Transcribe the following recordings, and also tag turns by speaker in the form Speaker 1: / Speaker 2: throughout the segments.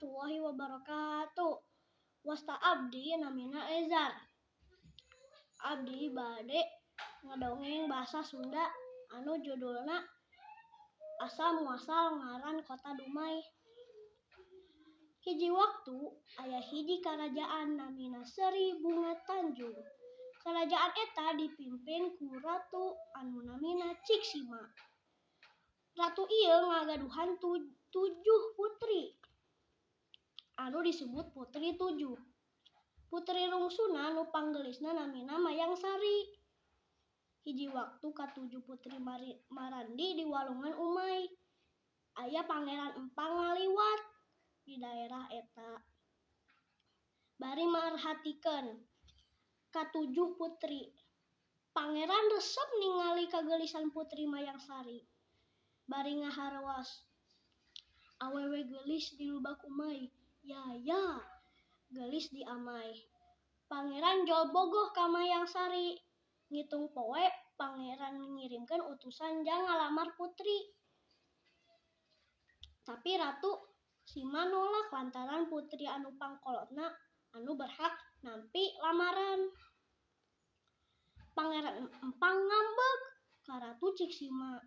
Speaker 1: Warahmatullahi wabarakatuh. Wasta abdi namina Ezar. Abdi bade ngadongeng bahasa Sunda anu judulna Asal Muasal Ngaran Kota Dumai. Hiji waktu aya hiji karajaan namina Seri Bunga Tanjung. Karajaan eta dipimpin ku ratu anu namina Cik Sima. Ratu ieu ngagaduhan tujuh putri anu disebut Putri Tujuh. Putri rungsuna nu panggelisna namina Mayang Sari. Hiji waktu katujuh putri marandi di walungan umai. Aya Pangeran Empang ngaliwat di daerah eta. Bari marhatikeun katujuh putri. Pangeran resep ningali kageulisan Putri Mayang Sari. Bari ngahareuwas, "Awewe geulis di lubak umai, yaya geulis di amai." Pangeran jol bogoh ka Mayang Sari. Ngitung poe pangeran ngirimkeun utusan jang ngalamar putri. Tapi Ratu Sima nolak lantaran putri anu pangkolotna anu berhak nampi lamaran. Pangeran Empang ngambek ka Ratu Cik Sima.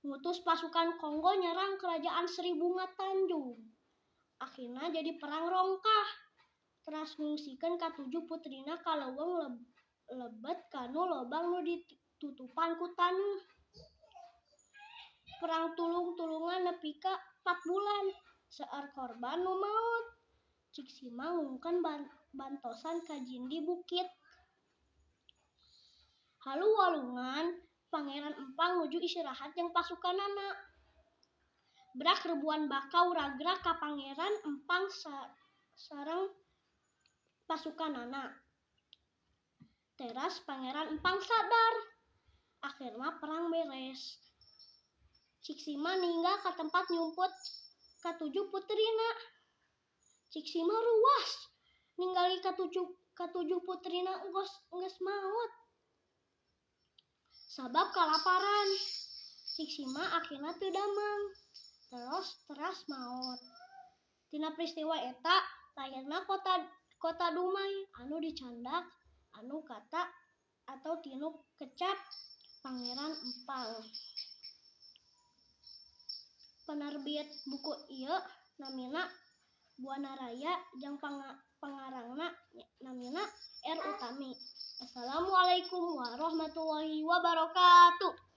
Speaker 1: Ngutus pasukan konggo nyerang Kerajaan Sri Bunga Tanjung. Akhirna jadi perang rongkah. Teras ngungsikeun katujuh putrina ka leuweung lebet kana lobang nu ditutupan ku taneuh. Perang tulung-tulungan nepi ka 4 bulan. Seueur korban nu maot. Cik Sima ngungkeun bantosan ka jindi bukit. Halu walungan, Pangeran Empang nuju istirahat jeung pasukanana. Brak rebuan bakau ragrag ka Pangeran Empang sareng pasukanana. Teras Pangeran Empang sadar. Akhirna perang beres. Cik Sima ninggal ka tempat nyumput katujuh putrina. Cik Sima ruas ningali katujuh putrina geus maot sabab kalaparan. Cik Sima akhirna teu damang. Terus teras maot. Tina peristiwa eta lahirna kota Dumai anu dicandak anu kata atau tinu kecap Pangeran Empang. Penerbit buku ieu namina Buana Raya jeung pangarangna namina R Utami. Assalamualaikum warahmatullahi wabarakatuh.